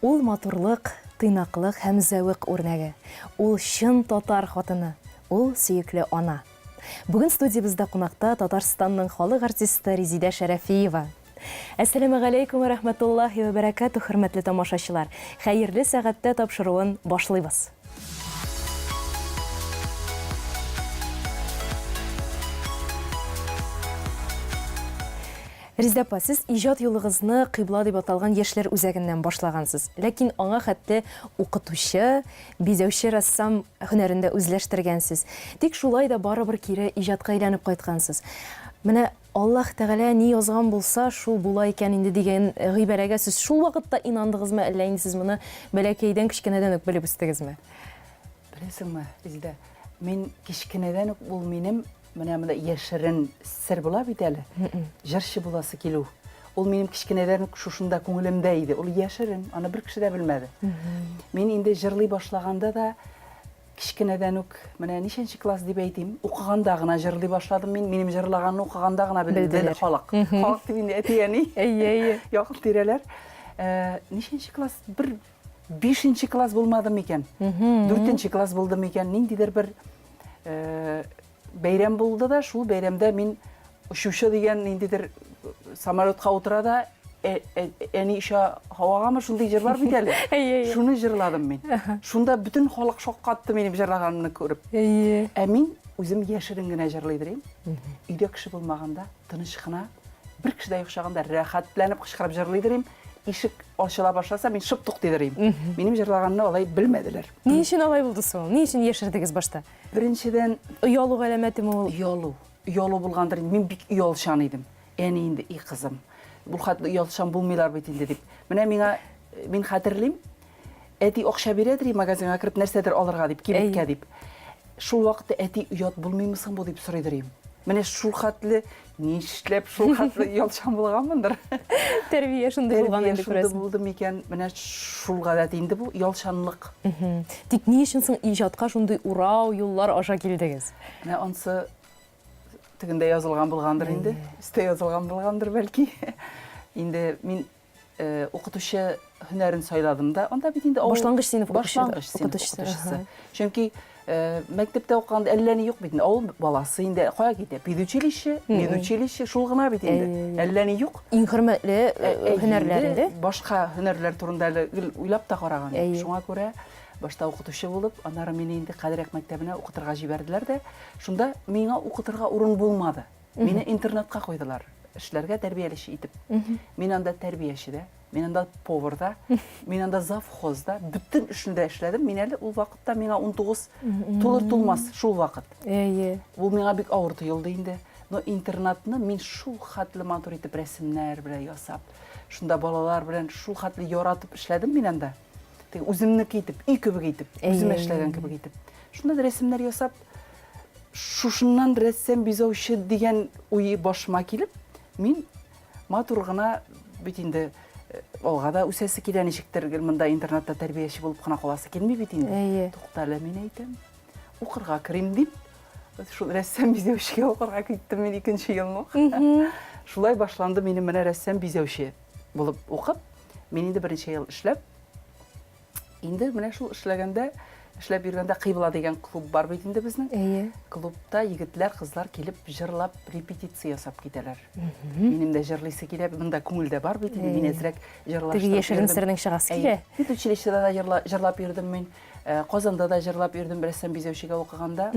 Ул матурлык, тыйнаклык һәм зәвык үрнәге. Ул чын татар хатыны. Ул сөекле ана. Бүген студиябездә кунакта Татарстанның халык артисты Резидә Шәрәфиева. Әссәламегаләйкүм вә рәхмәтуллаһи вә бәрәкәтүһ, хөрмәтле тамашачылар! Хәерле сәгатьтә тапшыруын башлыйбыз. Резидә апа, сез иҗат юлыгызны Кыйбла дип аталган яшьләр үзәгеннән башлагансыз. Ләкин аңа хәтле укытучы, бизәүче рәссам һөнәрен дә үзләштергәнсез. Тик шулай да барыбер кире иҗатка әйләнеп кайткансыз. Менә Аллаһ Тәгалә ни язган булса, шул була икән инде дигән гыйбарәгә сез шул вакытта инандыгызмы, әллә инде сез моны бәләкәйдән, кечкенәдән үк белеп үстегезме? Беләсеңме, Резидә, мин кечкенәдән үк ул минем менә монда яшерен сер була бит әле, җырчы буласы килү. Ул минем кечкенәдән үк шушында күңелемдә иде. Ул яшерен, аны бер кеше дә белмәде. Мин инде җырлый башлаганда да Кечкенәдән үк, менә ничәнче класс дип әйтим, укыганда гына җырлый башладым мин. Минем җырлаганны укыганда гына белде халык. Халык дип инде әти-әни. Әйе, әйе. Якын тирәләр. Э, ничәнче класс? Бер бишенче класс булмады микән? Дүртенче класс булды микән? Ниндидер бер э, бәйрәм булды да, шул бәйрәмдә мин очучы дигән ниндидер самолетка утыра да, э, э, әни оча һавагамы, шундый җыр бар бит әле. Шуны җырладым мин. Шунда бөтен халык шаккатты минем җырлаганымны күреп. Әйе. Ә мин үзем яшерен генә җырлыйдыр идем. Өйдә кеше булмаганда, тыныч кына, бер кеше дә юк чагында рәхәтләнеп кычкырып җырлыйдыр идем. Ишек ачыла башласа, мин шып туктыйдыр идем. Минем җырлаганны алай белмәделәр. Ни өчен алай булды соң? Ни өчен яшердегез башта? Беренчедән, Оялу галәмәтеме ул? Оялу. Оялу булгандыр инде. Мин бик оялчан идем. Әни инде, и кызым, бу хәтле оялчан булмыйлар бит инде дип. Менә миңа, мин хәтерлим, әти акча бирәдер магазинга кереп нәрсәдер алырга дип, кибеткә дип. Шул вакытта әти оят булмыймы соң бу дип сорыйдыр идем. Менә шул хәтле нишләп шул хәтле оялчан булганмындыр. Тәрбия шундый булган инде күрәсең. Шундый булды микән? Менә шул гадәт инде бу оялчанлык. Тик ни өчен соң иҗатка шундый урау юллар аша килдегез? Менә ансы тегендә язылган булгандыр инде. Өстә язылган булгандыр бәлки. Инде мин э, укытучы һөнәрен сайладым да, анда бит инде башлангыч сыйныф башлангыч сыйныф укытучысы. Чөнки э, мәктәптә укыганда әллә ни юк бит инде. Авыл баласы инде кая китә? Педучилище, медучилище шул гына бит инде. Әллә ни юк. Иң хөрмәтле э, һөнәрләр инде. Башка һөнәрләр турында әле гел уйлап та караган. Шуңа күрә башта укытучы булып, аннары мине инде Кадрәк мәктәбенә укытырга җибәрделәр дә, шунда миңа укытырга урын булмады. Мине интернатка куйдылар, эшләргә тәрбиялече итеп. Мин анда тәрбияче дә, мин анда повар да, мин анда завхоз да, бөтен эшне дә эшләдем. Мин әле ул вакытта миңа 19 тулыр тулмас шул вакыт. Әйе. Ул миңа бик авыр тоелды инде. Но интернатны мин шул хәтле матур итеп рәсемнәр белән ясап, шунда балалар белән шул хәтле яратып эшләдем мин анда. Теге үземнеке итеп, өй кебек итеп, үземә эшләгән кебек итеп. Шунда да рәсемнәр ясап, Шушыннан рәссам бизәүче дигән уй башыма килеп, мин матур гына бит инде э, алга да үсәсе килә ничектер, гел монда интернатта тәрбияче булып кына каласы килми бит инде. Әйе. Туктале, мин әйтәм, укырга керим дип, шул рәссам бизәүчегә укырга киттем мин икенче елны ук. Шулай башланды минем менә рәссам бизәүче булып укып, мин инде берничә ел эшләп, Инде менә шул эшләгәндә, эшләп йөргәндә Кыйбла дигән клуб бар бит инде безнең. Әйе. Клубта егетләр, кызлар килеп җырлап репетиция ясап китәләр. Минем дә җырлыйсы килә, монда күңелдә бар бит инде, мин әзрәк җырлаштырып Теге яшерен сернең чыгасы килә. Педучилищеда да җырла, җырлап йөрдем мин. Э, Казанда да җырлап йөрдем рәссам бизәүчегә укыганда.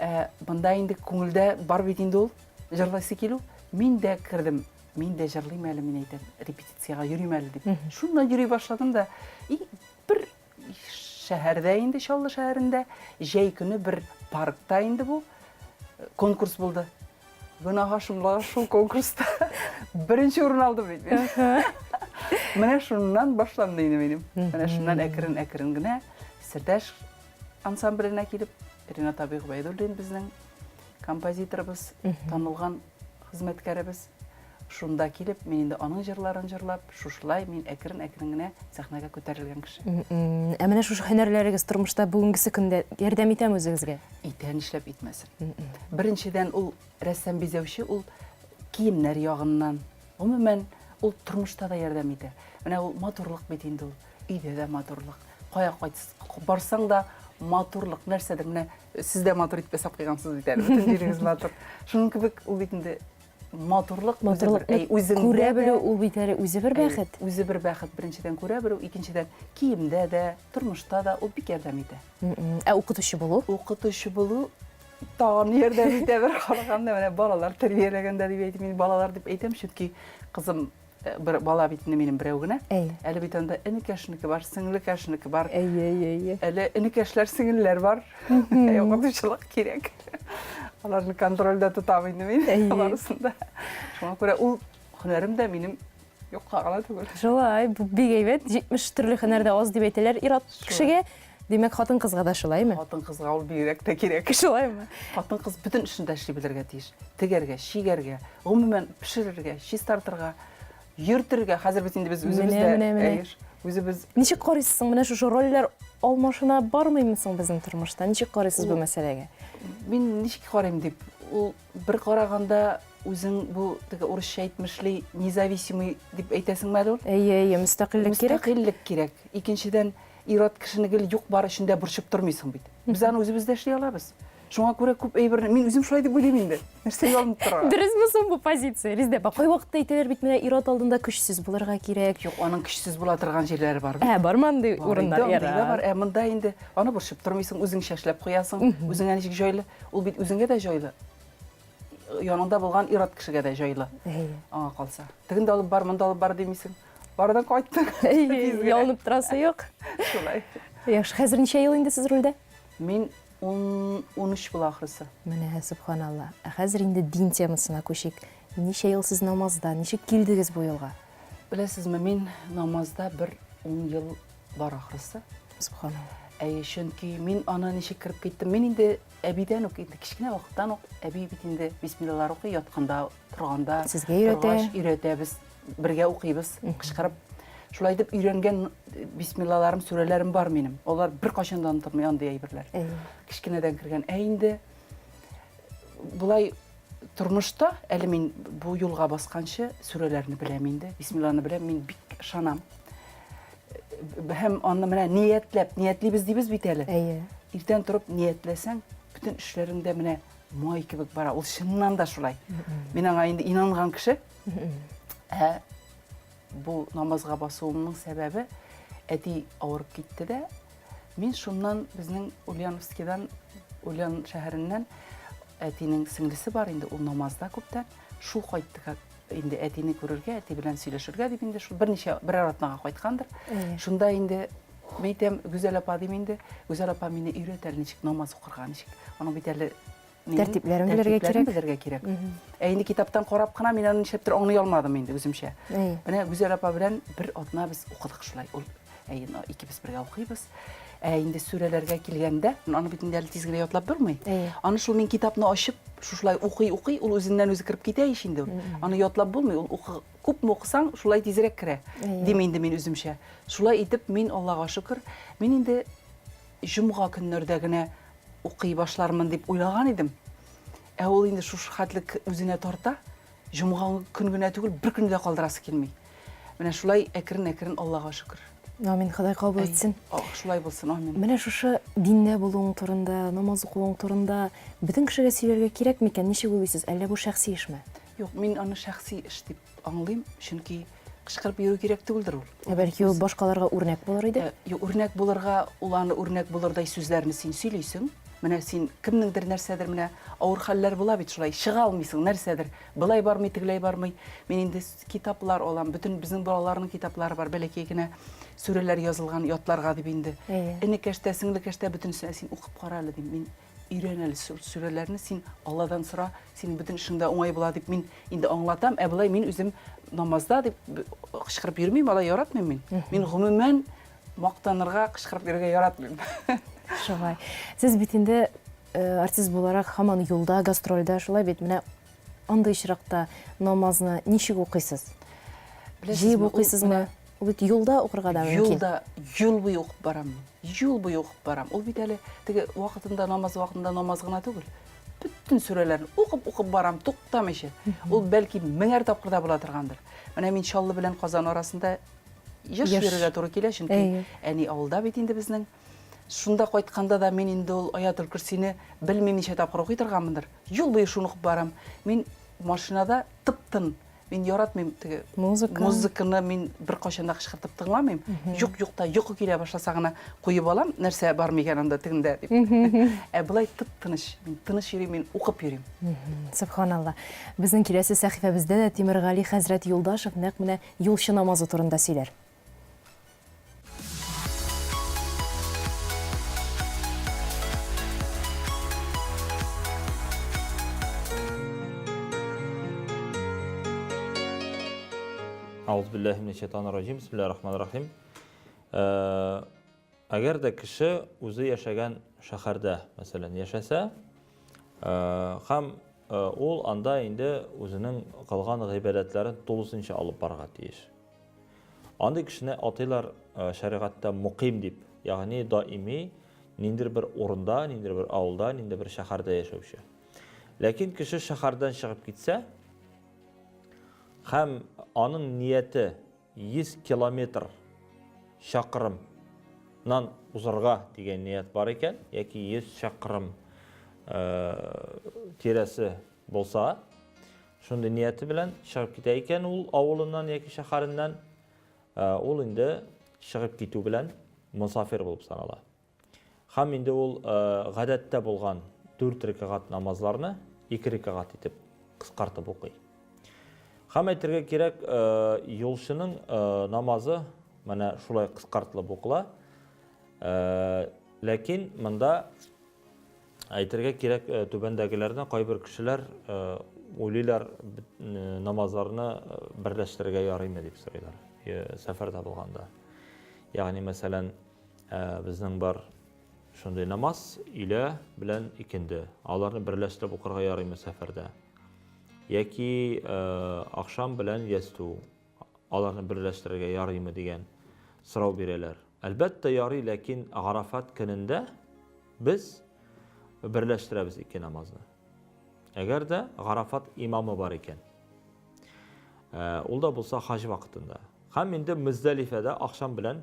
Э, монда инде күңелдә бар бит инде ул җырлыйсы килү. Мин дә кердем Мин дә җырлыйм әле, мин әйтәм, репетициягә йөрим әле дип. Шуннан йөри башладым да, и бер шәһәрдә инде, Чаллы шәһәрендә, җәй көне бер паркта инде бу э, конкурс булды. Гөнаһа шунда шул конкурста беренче урын алдым бит мин. Менә шуннан башланды инде минем. Менә шуннан әкрен-әкрен генә Сердәш ансамбленә килеп, Ренат абый Гобәйдуллин безнең композиторыбыз, танылган хезмәткәребез шунда килеп, мин инде аның җырларын җырлап, шушылай мин әкрен-әкрен генә сәхнәгә күтәрелгән кеше. Ә менә шушы һөнәрләрегез тормышта бүгенгесе көндә ярдәм итәме үзегезгә? Итә, нишләп итмәсен. Беренчедән, ул рәссам-бизәүче, ул киемнәр ягыннан, гомумән, ул тормышта да ярдәм итә. Менә ул матурлык бит инде ул. Өйдә дә матурлык. Кая кайтс, барсаң да матурлык, нәрсәдер. Менә сез дә матур итеп ясап куйгансыз бит әле. Бөтен җирегез матур. Шуның кебек ул бит инде матурлык үзе бер, Матурлыкны әй, үзеңдә күрә дә, белү ул бит әле үзе бер әй, бәхет. үзе бер бәхет. Беренчедән күрә белү, икенчедән киемдә дә, тормышта да ул бик ярдәм итә. Ә укытучы булу? Укытучы булу тагын ярдәм итә бер караганда, менә балалар тәрбияләгәндә дип әйтим, мин балалар дип әйтәм, чөнки кызым э, бер бала бит инде минем берәү генә. Әйе. Әле бит анда энекәшнеке бар, сеңлекәшнеке бар. Әйе, әйе, әйе. Әле энекәшләр, сеңелләр бар. Укытучылык кирәк. Аларны контрольдә тотам инде мин Әйе. барысын да. Шуңа күрә ул һөнәрем дә минем юкка гына түгел. Шулай, бу бик әйбәт. 70 төрле һөнәр дә аз дип әйтәләр ир-ат кешегә. Димәк, хатын-кызга да шулаймы? Хатын-кызга ул бигрәк тә кирәк. Шулаймы? Хатын-кыз бөтен эшне дә эшли белергә тиеш. Тегәргә, чигәргә, гомумән пешерергә, чистартырга, йөртергә. Хәзер бит инде без үзебез Менә, дә менә, менә. әйеш, үзебез Ничек карыйсыз соң менә шушы рольләр алмашына бармыймы соң безнең тормышта? Ничек карыйсыз бу мәсьәләгә? Мин ничек карыйм дип, ул бер караганда үзең бу теге урысча әйтмешли независимый дип әйтәсеңме әле ул? Әйе, әйе, мөстәкыйльлек кирәк. Мөстәкыйльлек кирәк. Икенчедән, ир-ат кешене гел юк-бар өчен дә борчып тормыйсың бит. Без аны үзебез дә эшли алабыз. Шуңа күрә күп әйберне мин үзем шулай дип уйлыйм инде. Нәрсә ялынып торырга? Дөресме соң бу позиция, Резидә апа? Кайвакытта әйтәләр бит, менә ир-ат алдында көчсез булырга кирәк. Юк, аның көчсез була торган җирләре бар бит. Ә, бармы андый Бар урыннар? инде, андый да Ярар. бар. Ә монда инде аны борчып тормыйсың, үзең чәшләп куясың, үзеңә ничек җайлы. Ул бит үзеңә дә җайлы. Яныңда булган ир-ат кешегә дә җайлы. Әйе. Аңа калса. Тегендә алып бар, монда алып бар димисең. Бардан кайттың. Әйе, ялынып торасы юк. Шулай. Яхшы, хәзер ничә ел инде сез рульдә? Мин 13 була ахрысы. Менә, сөбханалла. Ә хәзер инде дин темасына күчик. Ничә ел сез намазда, ничек килдегез бу юлга? Беләсезме, мин намазда бер 10 ел бар ахрысы. Сөбханалла. Әйе, чөнки мин аны ничек кереп киттем? Мин инде әбидән үк, инде кечкенә вакыттан ук әби бит инде бисмиллалар укый, ятканда, торганда. Сезгә өйрәтә. Торгач, өйрәтәбез. Бергә укыйбыз, кычкырып. Шулай итеп өйрәнгән бисмиллаларым, сүрәләрем бар минем. Алар беркайчан да онытылмый андый әйберләр. Кечкенәдән кергән. Ә инде болай тормышта әле мин бу юлга басканчы сүрәләрне беләм инде, бисмилланы беләм, мин бик ышанам. Һәм аны менә ниятләп, ниятлибез дибез бит әле. Әйе. Иртән торып ниятләсәң, бөтен эшләрең дә менә май кебек бара. Ул чыннан да шулай. Мин аңа инде инанган кеше. Ә бу намазга басуымның сәбәбе әти авырып китте дә, мин шуннан безнең Ульяновскидан, Ульян шәһәреннән әтинең сеңлесе бар инде, ул намазда күптән, шул кайтты инде әтине күрергә, әти белән сөйләшергә дип инде шул берничә берәр атнага кайткандыр. Шунда инде мин әйтәм, Гүзәл апа дим инде, Гүзәл апа мине өйрәт әле ничек намаз укырга, ничек. Аның бит әле Тәртипләрен белергә кирәк. Белергә кирәк. Ә инде китаптан карап кына мин аны нишләптер аңлый алмадым инде үземчә. Менә Гүзәл апа белән бер атна без укыдык шулай. Ул әйе, икебез бергә укыйбыз. Ә инде сүрәләргә килгәндә, аны бит инде әле тиз генә ятлап булмый. Аны шул мин китапны ачып, шушылай укый-укый, ул үзеннән үзе кереп китә ич инде. Аны ятлап булмый, ул укы, күпме укысаң, шулай тизрәк керә. Дим инде мин үземчә. Шулай итеп мин Аллага шөкер, мин инде җомга көннәрдә генә укый башлармын дип уйлаган идем. Ә ул инде шушы хәтлек үзенә тарта, җомга көн генә түгел, бер көнне дә калдырасы килми. Менә шулай әкрен-әкрен Аллага шөкер. Амин, Ходай кабул итсен. Шулай булсын, амин. Менә шушы диндә булуың турында, намаз укуың турында бөтен кешегә сөйләргә кирәк микән? Ничек уйлыйсыз? Әллә бу шәхси эшме? Юк, мин аны шәхси эш дип аңлыйм, чөнки кычкырып йөрү кирәк түгелдер ул. Ә бәлки ул башкаларга үрнәк булыр иде? Юк, үрнәк булырга, ул аны үрнәк булырдай сүзләрне син сөйлисең. Менә син кемнеңдер нәрсәдер менә авыр хәлләр була бит шулай, чыга алмыйсың нәрсәдер. Былай бармый, тегеләй бармый. Мин инде китаплар алам, бөтен безнең балаларның китаплары бар, бәләкәй генә сүрәләр язылган ятларга дип инде. Энекәш тә, сеңлекәш тә бөтенесенә син укып кара әле дим. Мин өйрән әле сүрәләрне, син Алладан сора, синең бөтен эшең дә уңай була дип мин инде аңлатам. Ә болай мин үзем намазда дип кычкырып йөрмим, алай яратмыйм мин. Мин гомумән мактанырга, кычкырып йөрергә яратмыйм. Шулай. Сез бит инде э, артист буларак һаман юлда, гастрольдә, шулай бит. Менә андый очракта намазны ничек укыйсыз? Җыеп укыйсызмы? Ул бит юлда укырга да мөмкин. Юлда, юл буе укып барам мин. Юл буе укып барам. Ул бит әле теге вакытында намаз вакытында намаз гына түгел. Бөтен сүрәләрне укып-укып барам, туктамыйча. Ул бәлки меңәр тапкыр да була торгандыр. Менә мин Чаллы белән Казан арасында Еш йөрергә туры килә, чөнки әни авылда бит инде безнең. Шунда кайтканда да мин инде ул Аятел Көрсине белмим ничә тапкыр укый торганмындыр. Юл буе шуны укып барам. Мин машинада тып-тын. Мин яратмыйм теге музыка. Музыканы мин беркайчан да кычкыртып тыңламыйм. Юк, юк та йокы килә башласа гына куеп алам, нәрсә бар микән анда тегендә дип. Ә болай тып-тыныч. Мин тыныч йөрим, мин укып йөрим. Сөбханалла. Безнең киләсе сәхифәбездә дә Тимергали хәзрәт Юлдашев нәкъ менә юлчы намазы турында сөйләр. Аузубиллахи минәш-шайтанир-раҗим. Бисмиллахир-рахманир-рахим. Э, әгәр дә кеше үзе яшәгән шәһәрдә, мәсәлән, яшәсә, э, һәм э, ул анда инде үзенең кылган гыйбадәтләрен тулысынча алып барырга тиеш. Андый кешене атыйлар шәригатьтә мукыйм дип, ягъни даими ниндидер бер урында, ниндидер бер авылда, ниндидер бер шәһәрдә яшәүче. Ләкин кеше шәһәрдән чыгып китсә һәм аның нияте 100 километр чакрым нан узарга дигән ният бар икән, яки 100 чакрым тирәсе булса, Шундый нияте белән чыгып китә икән ул авылыннан яки шәһәреннән, ул инде чыгып китү белән мосафир булып санала. Һәм инде ул гадәттә булган дүрт рәкәгать намазларны ике рәкәгать итеп кыскартып укый. Һәм әйтергә кирәк, юлчының намазы менә шулай кыскартылып укыла. Ләкин монда Әйтергә кирәк, э, түбәндәгеләрне кайбер кешеләр э, уйлыйлар, э, намазларны берләштерергә ярыймы дип сорыйлар, сәфәрдә булганда. Ягъни, мәсәлән, безнең бар шундый намаз, өйлә белән икенде. Аларны берләштереп укырга ярыймы сәфәрдә? Яки ахшам белән ястү, аларны берләштерергә ярыймы дигән сорау бирәләр. Әлбәттә, ярый, ләкин Арафат көнендә Без берләштерәбез ике намазны. Әгәр дә Гарафат имамы бар икән. Э, ул да булса хаҗ вакытында. Һәм инде Мөздәлифәдә ахшам белән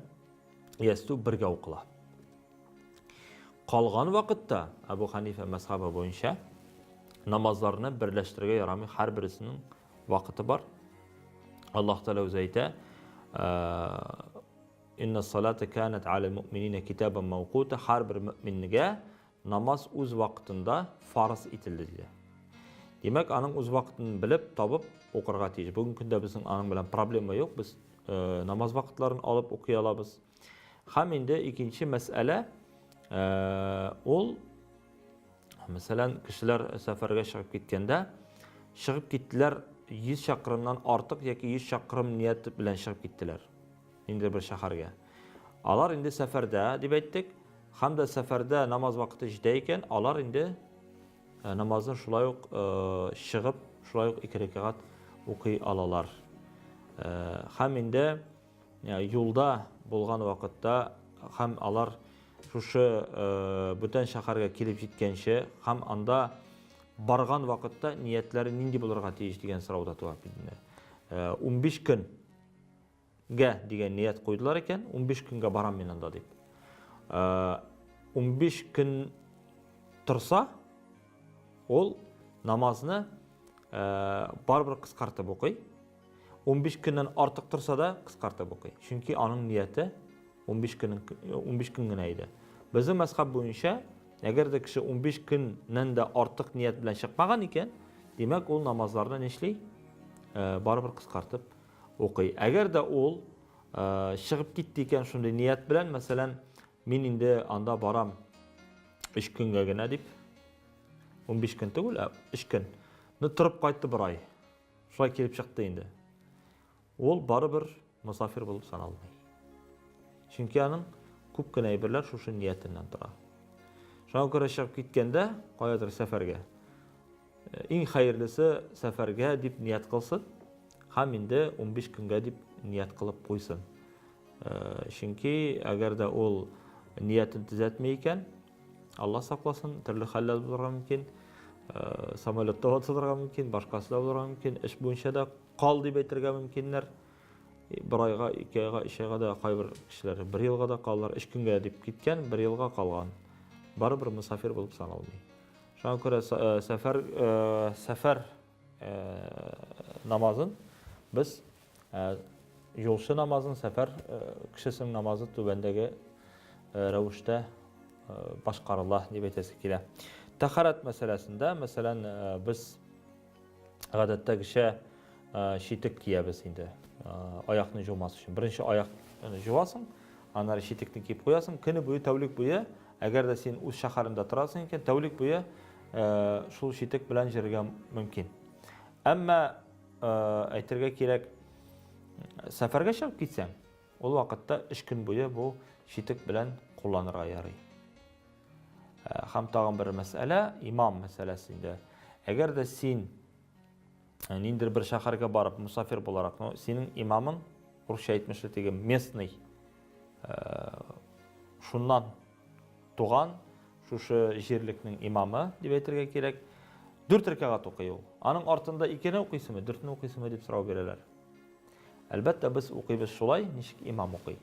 ястү бергә укыла. Калган вакытта Әбу Ханифа мәзхәбе буенча намазларны берләштерергә ярамый, һәрбересенең вакыты бар. Аллаһ Тәгалә үзе әйтә, э, Инна салата канат аля муъминина китабан мавкута, һәрбер мөэмингә намаз үз вакытында фарыз ителде, диде. Димәк, аның үз вакытын белеп, табып укырга тиеш. Бүгенге көндә безнең аның белән проблема юк, без э, намаз вакытларын алып укый алабыз. Һәм инде икенче мәсьәлә э, ул мәсәлән, кешеләр сәфәргә чыгып киткәндә, чыгып киттеләр 100 чакрымнан артык яки 100 чакрым ният белән чыгып киттеләр. Инде бер шәһәргә. Алар инде сәфәрдә, дип әйттек. Һәм дә сәфәрдә намаз вакыты җитә икән, алар инде э, намазны шулай ук э, чыгып, шулай ук ике рәкәгать укый алалар. Э, һәм инде юлда булган вакытта һәм алар шушы бүтән шәһәргә килеп җиткәнче һәм анда барган вакытта ниятләре нинди булырга тиеш дигән сорау да туа бит инде. 15 көн Гә дигән ният куйдылар икән, 15 көнгә барам мин анда дип. 15 көн торса, ул намазны барыбер кыскартып укый. 15 көннән артык торса да кыскартып укый. Чөнки аның нияте 15 көн 15 көн генә иде. Безнең мәзхәб буенча, әгәр дә кеше 15 көннән дә артык ният белән чыкмаган икән, димәк, ул намазларны нишли? Барыбер кыскартып укый. Әгәр дә ул чыгып китте икән шундый ният белән, мәсәлән, мин инде анда барам 3 көнгә генә дип, 15 көн түгел, ә 3 көн. Ну, торып кайтты бер ай. Шулай килеп чыкты инде. Ул барыбер мосафир булып саналмый. Чөнки аның күп кенә әйберләр шушы ниятеннән тора. Шуңа күрә чыгып киткәндә, каядыр сәфәргә, Иң хәерлесе сәфәргә дип ният кылсын һәм инде 15 көнгә дип ният кылып куйсын. Чөнки әгәр дә ул ниятен төзәтми икән, Алла сакласын, төрле хәлләр булырга мөмкин. Самолетта ватылырга мөмкин, башкасы да булырга мөмкин, эш буенча да кал дип әйтергә мөмкиннәр. Бер айга, ике айга, өч айга да кайбер кешеләр бер елга да калалар, өч көнгә дип киткән, бер елга калган. Барыбер мосафир булып саналмый. Шуңа күрә э, сәфәр э, сәфәр э, намазын без юлчы намазын, сәфәр кешесенең намазы түбәндәге рәвештә башкарыла дип әйтәсе килә. Тәхәрәт мәсьәләсендә, мәсәлән, без гадәттәгечә читек киябез инде аякны җумас өчен. Беренче аякны җуасың, аннары читекне киеп куясың. Көне буе, тәүлек буе, әгәр дә син үз шәһәреңдә торасың икән, тәүлек буе шул читек белән йөрергә мөмкин. Әмма әйтергә кирәк, сәфәргә чыгып китсәң, ул вакытта өч көн буе бу читек белән кулланырга ярый. Һәм тагын бер мәсьәлә, имам мәсьәләсе инде. Әгәр дә син ниндидер бер шәһәргә барып, мусафир буларак, ну, синең имамың, русча әйтмешли теге местный, шуннан туган, шушы җирлекнең имамы дип әйтергә кирәк, дүрт рәкәгать укый ул. Аның артында икене укыйсыңмы, дүртне укыйсыңмы дип сорау бирәләр. Әлбәттә, без укыйбыз шулай, ничек имам укый.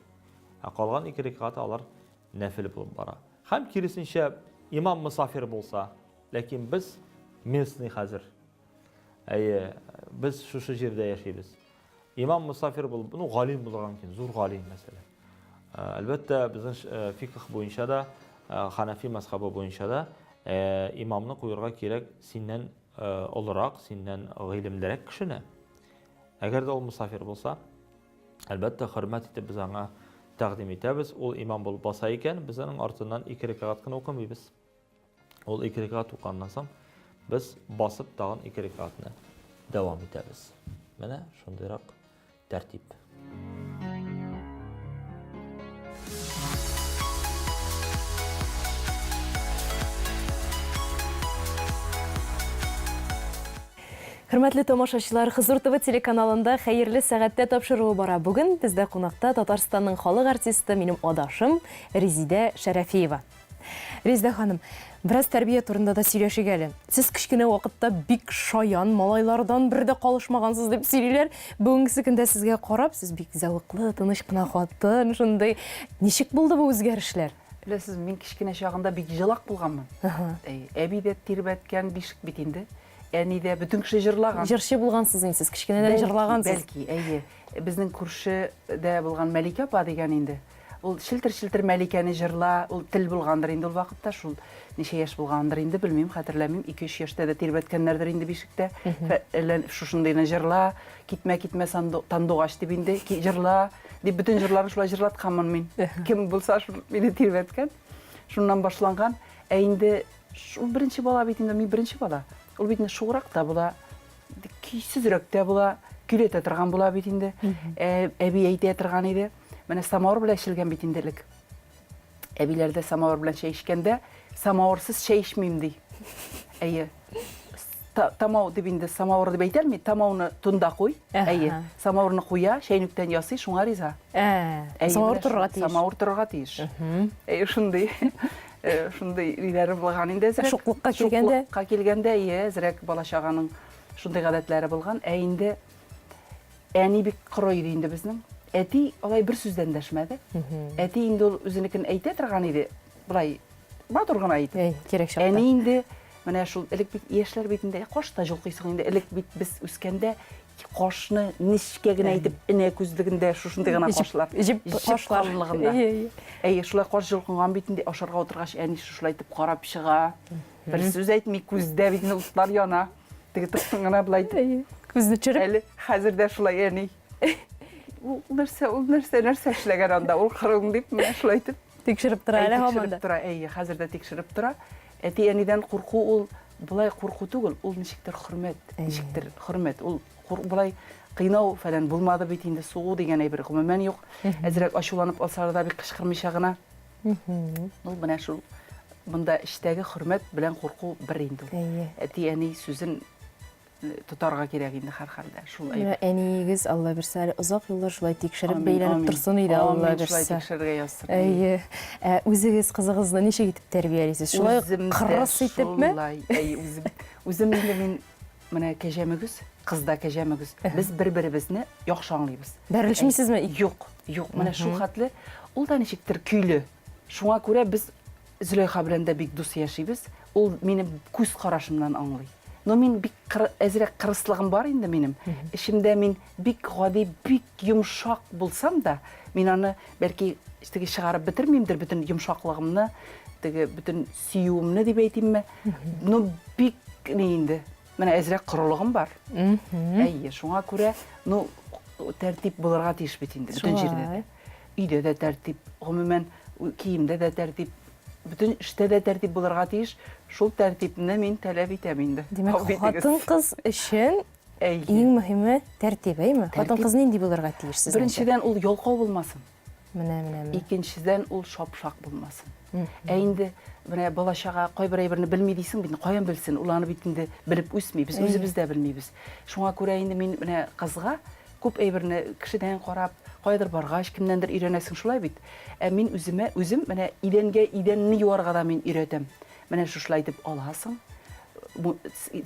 Ә калган ике рәкәгате алар нәфел булып бара. Һәм киресенчә, имам мосафир булса, ләкин без местный хәзер. Әйе, без шушы җирдә яшибез. Имам мосафир булып, ну, галим булырга мөмкин, зур галим, мәсәлән. Э, әлбәттә, безнең э, фикх буенча да, э, ханафи мәзхәбе буенча да имамны куярга кирәк синнән олырак, синнән гыйлемлерәк кешене. Әгәр дә ул мосафир булса, Әлбәттә, хөрмәт итеп без аңа тәкъдим итәбез. Ул имам булып баса икән, без аның артыннан ике рәкәгать кына укымыйбыз. Ул ике рәкәгать укыганнан соң, без басып тагын ике рәкәгатьне дәвам итәбез. Менә шундыйрак тәртип. Хөрмәтле тамашачылар, Хозур ТВ телеканалында Хәерле сәгатьтә тапшыруы бара. Бүген бездә кунакта Татарстанның халык артисты, минем адашым Резидә Шәрәфиева. Резидә ханым, бераз тәрбия турында да сөйләшик әле. Сез кечкенә вакытта бик шаян малайлардан бер дә калышмагансыз дип сөйлиләр. Бүгенгесе көндә сезгә карап, сез бик зәвыклы, тыныч кына хатын, шундый. Ничек булды бу үзгәрешләр? Беләсез, мин кечкенә чагында бик җылак булганмын. Әби дә тирбәткән бишек бит инде. Әни дә бөтен кеше җырлаган. Җырчы булгансыз инде сез, кечкенәдән җырлагансыз. Бәлки, әйе. Безнең күршедә булган Мәликә апа дигән инде. Ул челтер-челтер Мәликәне җырла, ул тел булгандыр инде ул вакытта, шул ничә яшь булгандыр инде, белмим, хәтерләмим. 2-3 яшьтә дә тирбәткәннәрдер инде бишектә. Әллә шушындыйны җырла, китмә, китмә, сандугач дип инде, җырла дип бөтен җырларны шулай җырлатканмын мин. Кем булса, шул мине тирбәткән. Шуннан башланган. Ә инде Ул беренче бала бит инде, мин беренче бала. Ул бит инде шуграк та була, көйсезрәк тә була, көйләтә торган була бит инде. Ә, әби әйтә торган иде. Менә самавыр белән эчелгән бит инде элек. Әбиләр дә самавыр белән чәй эчкәндә, самавырсыз чәй эчмим ди. Әйе. Тамау дип инде самавыр дип әйтә алмый, тамауны тонда куй. Әйе. Самавырны куя, чәйнектән ясый, шуңа риза. Ә, самавыр торырга тиеш. Самавыр торырга тиеш. Әйе, шундый. Э, шундый ниләре булган инде әзрәк. Шуклыкка килгәндә? Шуклыкка килгәндә, әйе, әзрәк бала-чаганың шундый гадәтләре булган. Ә инде әни бик коры иде инде безнең. Әти алай бер сүз дә эндәшмәде. Әти инде ул үзенекен әйтә торган иде, болай матур гына итеп. Әй, кирәк чакта. Әни инде менә шул элек бит яшьләр бит инде каш та җолкыйсың инде. Элек бит без үскәндә кашны нечкә генә итеп энә күзлегендә шушындый гына кашлар. Җеп кашлар. Калынлыгында. Әйе, шулай каш җолкынган бит инде ашарга утыргач әни шушылай итеп карап чыга. Бер сүз әйтми, күздә бит инде утлар яна. Теге тыктың гына болай итеп. Күзне төшереп. Әле хәзер дә шулай әни. Ул нәрсә, ул нәрсә, нәрсә эшләгән анда, ул кырың дип менә шулай итеп. Тикшереп тора әле һаман да. Тикшереп тора, әйе, хәзер дә тикшереп тора. Әти-әнидән курку ул болай курку түгел, ул ничектер хөрмәт, ничектер хөрмәт. Ул болай кыйнау фәлән булмады бит инде, сугу дигән әйбер гомумән юк. Әзрәк ачуланып алсалар да бик кычкырмыйча гына. Ул менә шул монда эчтәге хөрмәт белән курку бер инде ул. Әти-әни сүзен тотарга кирәк инде һәрхәлдә. Шул әйбер. Менә әниегез, Алла бирсә, әле озак еллар шулай тикшереп, бәйләнеп торсын иде, Алла бирсә. Шулай тикшерергә язсын. Әйе. Ә үзегез кызыгызны ничек итеп тәрбиялисез? Шулай кырыс итепме? Шулай. Әйе, үзем. Үзем инде мин. менә кәҗәмөгез, кыз да кәҗәмөгез. Без бер-беребезне яхшы аңлыйбыз. Бәрелешмисезме? Юк, юк. Менә шул хәтле ул да ничектер көйле. Шуңа күрә без Зөләйха белән дә бик дус яшибез. Ул мине күз карашымнан аңлый. Но мин бик кыр, әзрәк кырыслыгым бар инде минем. Эчемдә мин бик гади, бик йомшак булсам да, мин аны бәлки теге чыгарып бетермимдер бөтен йомшаклыгымны, теге бөтен сөюемне дип әйтимме. Но бик ни инде. Менә әзрәк корылыгым бар. Әйе, шуңа күрә, ну, тәртип булырга тиеш бит инде бөтен җирдә дә. Өйдә дә тәртип, гомумән, киемдә дә тәртип, бөтен эштә дә тәртип булырга тиеш. Шул тәртипне мин таләп итәм инде. Димәк, хатын-кыз өчен иң мөһиме тәртип, әйме? Хатын-кыз нинди булырга тиеш сезнеңчә? Беренчедән, ул ялкау булмасын. Менә, менә, менә. Икенчедән, ул шапшак булмасын. Ә инде менә бала-чага кайбер әйберне белми дисең бит, каян белсен? Ул аны бит инде белеп үсми, без үзебез дә белмибез. Шуңа күрә инде мин менә кызга күп әйберне кешедән карап, каядыр баргач, кемнәндер өйрәнәсең шулай бит. Ә мин үземә, үзем менә идәнгә идәнне юарга да мин өйрәтәм. Менә шушылай итеп аласың,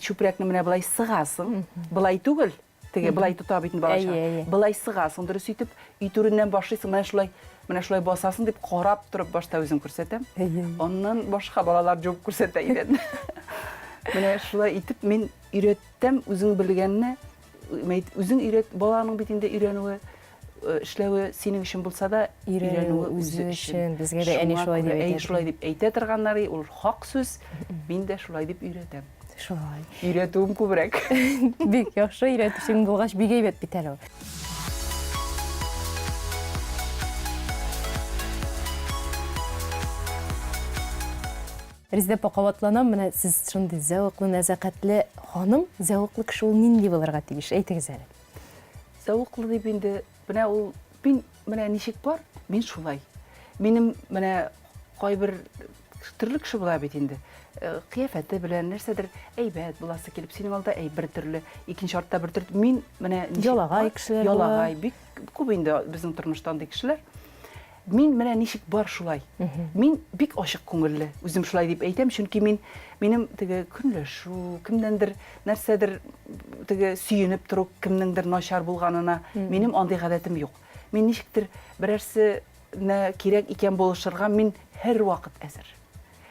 чүпрәкне менә болай сыгасың, болай түгел, Теге былай тота бит инде балача. Былай сыгасың, дөрес итеп, өй түреннән башлыйсың, менә шулай, менә шулай басасың дип карап торып башта үзем күрсәтәм. Аннан башка балалар җуып күрсәтә идән. Менә шулай итеп мин өйрәттем үзең белгәнне, үзең өйрәт, баланың бит инде өйрәнүе, э, эшләве синең өчен булса да, өйрәнүе үзе өчен. Безгә дә әни шулай дип әйтә. Шулай дип әйтә торганнар, ул хак сүз. Мин дә шулай дип өйрәтәм. Шулай. Өйрәтүем күбрәк. Бик яхшы өйрәтүчең булгач, бик әйбәт бит әле ул. Резидә апа, кабатланам, менә сез шундый зәвыклы, нәзакәтле ханым, зәвыклы кеше ул нинди булырга тиеш? Әйтегез әле. Зәвыклы дип инде, менә ул мин менә ничек бар, мин шулай. Минем менә кайбер төрле кеше була бит инде. Э, кыяфәте белән нәрсәдер әйбәт буласы килеп, синең алда әй бер төрле, икенче артта бер төрле. Мин менә ничек Ялагай кешеләр була. Ялагай, бик күп инде безнең тормышта андый кешеләр. Мин менә ничек бар шулай. Мин бик ачык күңелле. Үзем шулай дип әйтәм, чөнки мин минем теге көнләшү, кемнәндер нәрсәдер теге сөенеп тору, кемнеңдер начар булганына минем андый гадәтем юк. Мин ничектер берәрсенә кирәк икән булышырга мин һәрвакыт әзер.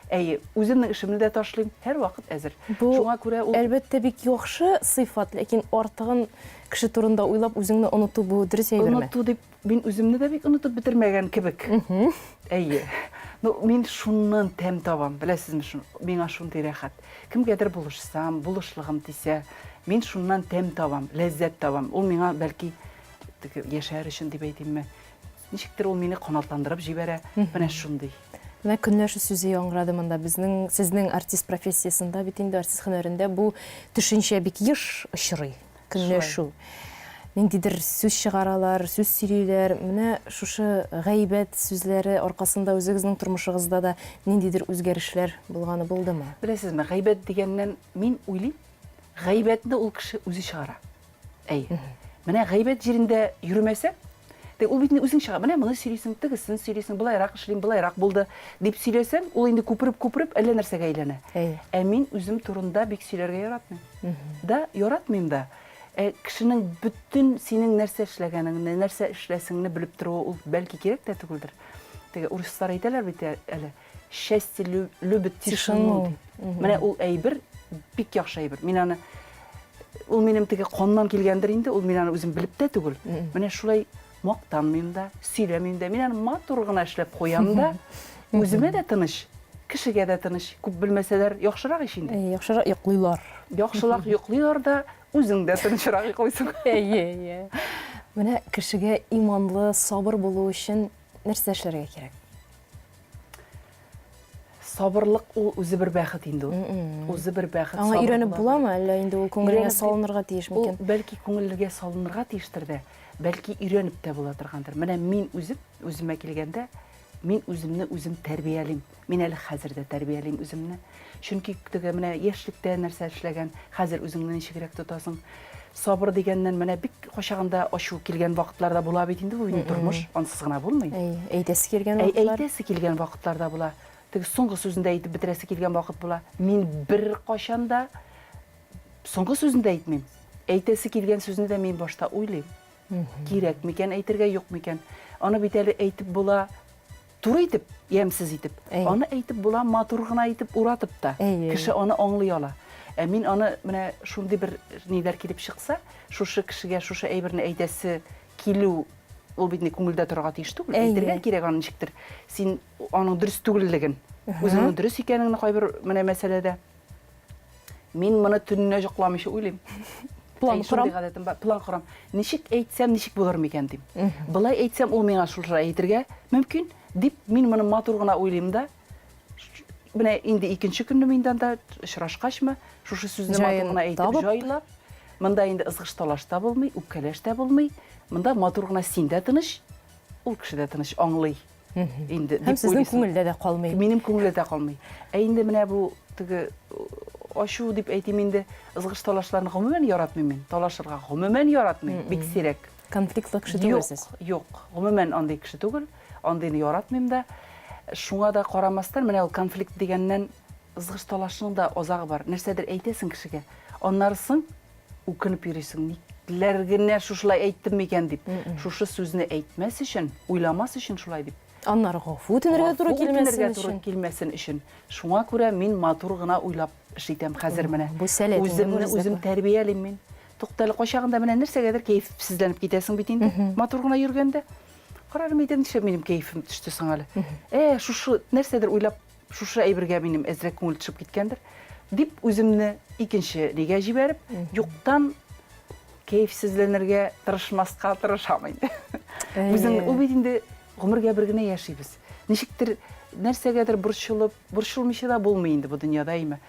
Әйе, үземнең эшемне дә ташлыйм, һәрвакыт әзер. Бу, Шуңа күрә ул әлбәттә, бик яхшы сыйфат, ләкин артыгын кеше турында уйлап үзеңне оныту бу дөрес әйберме? Оныту дип Мин үземне дә бик онытып бетермәгән кебек. Әйе. Ну, мин шуннан тәм табам, беләсезме, шун, миңа шундый рәхәт. Кемгәдер булышсам, булышлыгым тисә, мин шуннан тәм табам, ләззәт табам. Ул миңа бәлки теге яшәр өчен дип әйтимме, ничектер ул мине канатландырып җибәрә. Менә шундый. Менә көнләшү сүзе яңгырады монда. Безнең, сезнең артист профессиясендә бит инде, артист һөнәрендә бу төшенчә бик еш очрый. Көнләшү. Ниндидер сүз чыгаралар, сүз сөйлиләр. Менә шушы гайбәт сүзләре аркасында үзегезнең тормышыгызда да ниндидер үзгәрешләр булганы булдымы? Беләсезме, гайбәт дигәннән мин уйлыйм, гайбәтне ул кеше үзе чыгара. Әйе. Менә гайбәт җирендә йөрмәсәң, Тик ул бит инде үзең чыга. Менә моны сөйлисең, тегесен сөйлисең, болайрак эшлим, болайрак булды дип сөйләсәң, ул инде күпереп-күпереп әллә нәрсәгә әйләнә. Әйе. Ә мин үзем турында бик сөйләргә яратмыйм. Да, яратмыйм да. Ә кешенең бөтен синең нәрсә эшләгәнеңне, нәрсә эшләсеңне белеп торуы ул бәлки кирәк тә түгелдер. Теге урыслар әйтәләр бит әле, счастье любит тишину дип. Менә ул әйбер бик яхшы әйбер. Мин аны ул минем теге каннан килгәндер инде, ул мин аны үзем белеп тә түгел. Менә шулай мактанмыйм да, сөйләмим дә. Мин аны матур гына эшләп куям да, үземә дә тыныч, кешегә дә тыныч. Күп белмәсәләр, яхшырак ич инде. Яхшырак йоклыйлар. Яхшырак йоклыйлар да, үзең дә тынычрак йоклыйсың. Әйе, әйе. Менә кешегә иманлы, сабыр булу өчен нәрсә эшләргә кирәк? Сабырлык ул үзе бер бәхет инде ул. Үзе бер бәхет. Аңа өйрәнеп буламы, әллә инде ул күңелгә салынырга тиеш микән? Ул бәлки күңелгә салынырга тиештер дә, бәлки өйрәнеп тә була торгандыр. Менә мин үзем, үземә килгәндә, мин үземне үзем тәрбиялим. Мин әле хәзер дә тәрбиялим үземне. Чөнки теге менә яшьлектә нәрсә эшләгән, хәзер үзеңне ничегрәк тотасың. Сабыр дигәннән менә бик кайчагында ачу килгән вакытлар да була бит инде бу инде тормыш, ансыз гына булмый. Әй, әйтәсе килгән вакытлар. Әйтәсе килгән вакытлар да була. Теге соңгы сүзен дә әйтеп бетерәсе килгән вакыт була. Мин беркайчан да. Соңгы сүзне дә әйтмим. Әйтәсе килгән сүзне дә мин башта уйлыйм. Кирәк микән әйтергә, юк микән? Аны бит әле әйтеп була туры итеп, ямьсез итеп. Аны әйтеп була матур гына итеп уратып та. Кеше аны аңлый ала. Ә мин аны менә шундый бер ниләр килеп чыкса, шушы кешегә шушы әйберне әйтәсе килү, ул бит инде күңелдә торырга тиеш түгел. Әйтергә кирәк аны ничектер. Син аның дөрес түгеллеген, үзеңнең дөрес икәнеңне кайбер менә мәсьәләдә. Мин моны төненә йокламыйча уйлыйм. План корам. Гадәтем бар, план корам. Ничек әйтсәм, ничек булыр микән дим. Былай әйтсәм, ул миңа шулай әйтергә мөмкин дип, мин моны матур гына уйлыйм да. Менә инде икенче көнне мин анда очрашкачмы, шушы сүзне матур гына әйтеп, җайлап, монда инде ызгыш-талаш та булмый, үпкәләш тә булмый. Монда матур гына син дә тыныч, ул кеше дә тыныч аңлый. Инде Һәм сезнең күңелдә дә калмый. Минем күңелдә дә калмый. Ә инде менә бу теге ачу дип әйтим инде, ызгыш талашларны гомумән яратмыйм мин. Талашырга гомумән яратмыйм, бик сирәк. Конфликтлы кеше түгелсез. Юк, юк, гомумән андый кеше түгел. Андыйны яратмыйм да. Шуңа да карамастан, менә ул конфликт дигәннән ызгыш талашның да азагы бар. Нәрсәдер әйтәсең кешегә, аннары соң үкенеп йөрисең, никләр генә шушылай әйттем микән дип. Шушы сүзне әйтмәс өчен, уйламас өчен шулай дип. Аннары гафу үтенергә туры килмәсен өчен. Туры килмәсен өчен. Шуңа күрә мин матур гына уйлап эш итәм хәзер менә. Бу сәләт. Үземне үзем тәрбиялим мин. Туктале, кайчагында менә нәрсәгәдер кәефсезләнеп китәсең бит инде. Матур гына йөргәндә. Карарым әйтәм, нишләп минем кәефем төште соң әле? Ә, шушы нәрсәдер уйлап Шушы әйбергә минем әзрәк күңел төшеп киткәндер, дип үземне икенче нигә җибәреп, юктан кәефсезләнергә тырышмаска тырышам инде. Үзең ул бит инде гомергә бер генә яшибез. Ничектер нәрсәгәдер борчылып, борчылмыйча да булмый инде бу дөньяда, әйме.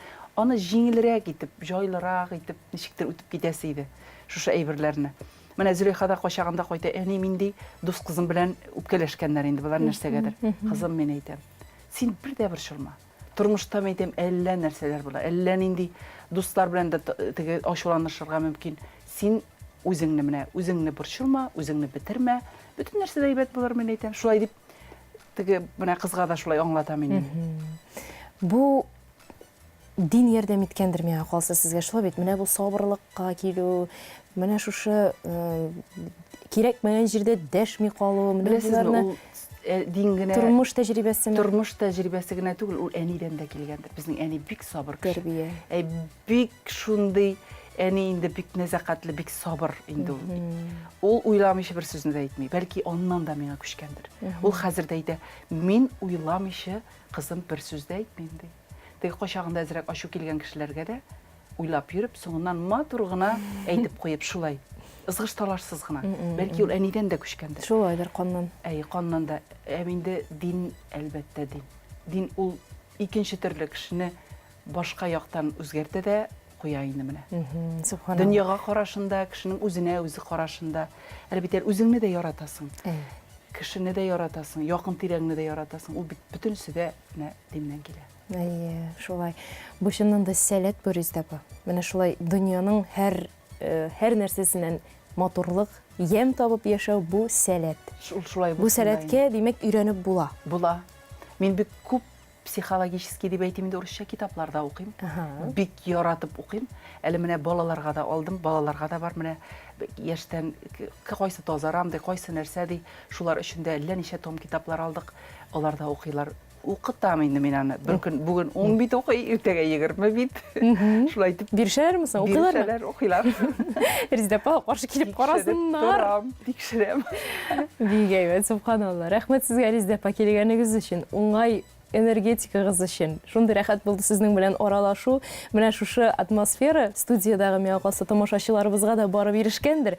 Аны җиңелрәк итеп, җайлырак итеп ничектер үтеп китәсе иде шушы әйберләрне. Менә Зөләйха да кайчагында кайта, әни мин ди, дус кызым белән үпкәләшкәннәр инде болар нәрсәгәдер. Кызым, мин әйтәм, Син бер дә борчылма. Тормышта, мин әйтәм, әллә нәрсәләр була, әллә нинди дуслар белән дә теге ачуланышырга мөмкин. Син үзеңне менә, үзеңне борчылма, үзеңне бетермә. Бөтен нәрсә дә әйбәт булыр, мин әйтәм. Шулай дип теге менә кызга да шулай аңлатам инде. Бу дин ярдәм иткәндер миңа калса сезгә шулай бит. Менә бу сабырлыкка килү, менә шушы э, кирәкмәгән җирдә дәшми калу, менә боларны ул э, дин генә тормыш тәҗрибәсе тормыш тәҗрибәсе генә түгел, ул әнидән дә килгәндер. Безнең әни бик сабыр кеше. Тәрбия. Ә бик шундый әни инде бик нәзакәтле, бик сабыр инде ул. Ул уйламыйча бер сүзне дә әйтми. Бәлки аннан да миңа күчкәндер. Ул хәзер дә әйтә, мин уйламыйча кызым бер сүз дә әйтмим ди. Теге кайчагында әзрәк ачу килгән кешеләргә дә уйлап йөреп, соңыннан матур гына әйтеп куеп, шулай. Ызгыш-талашсыз гына. Бәлки ул әнидән дә күчкәндер. Шулайдыр, каннан. Әйе, каннан да. Ә инде дин, әлбәттә, дин. Дин ул икенче төрле кешене башка яктан үзгәртә дә куя инде менә. Сөбханалла. Дөньяга карашында, кешенең үзенә үзе карашында. Әле бит әле үзеңне дә яратасың. Кешене дә яратасың, якын тирәңне дә яратасың. Ул бит бөтенесе дә менә диннән килә. Әйе, шулай. Бу чыннан да сәләт бу, Резидә апа. Менә шулай дөньяның һәр э, һәр нәрсәсеннән матурлык, ямь табып яшәү бу сәләт. Шул шулай Бу сәләткә, димәк, өйрәнеп була. Була. Мин бик күп психологический дип әйтим инде урысча китаплар да укыйм. Бик яратып укыйм. Әле менә балаларга да алдым, балаларга да бар менә яшьтән кайсы тазарам ди, кайсы нәрсә ди. Шулар өчен дә әллә ничә том китаплар алдык. Алар да укыйлар. Укытам инде мин аны. Бер көн бүген 10 бит укый, иртәгә 20 бит. Шулай итеп. Бирешәләрме соң? Укыйлармы? Бирешәләр, укыйлар. Резидә апа, каршы килеп карасыннар. Торам, тикшерәм. Бик әйбәт, субханалла. Рәхмәт сезгә, Резидә апа, килгәнегез өчен. Уңай энергетикагыз өчен. Шундый рәхәт булды сезнең белән аралашу. Менә шушы атмосфера студиядәге миңа калса тамашачыларыбызга да барып ирешкәндер.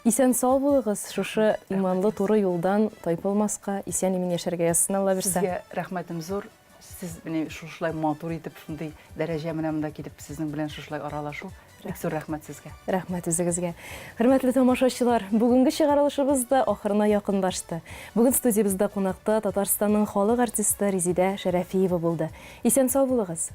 Исән-сау булыгыз, шушы иманлы туры юлдан тайпылмаска, исән-имин яшәргә язсын, Алла бирсә. Сезгә рәхмәтем зур. Сез менә шушылай матур итеп, шундый дәрәҗә менә монда килеп сезнең белән шушылай аралашу. Бик зур рәхмәт сезгә. Рәхмәт үзегезгә. Хөрмәтле тамашачылар, бүгенге чыгарылышыбыз да ахырына якынлашты. Бүген студиябездә кунакта Татарстанның халык артисты Резидә Шәрәфиева булды. Исән-сау булыгыз!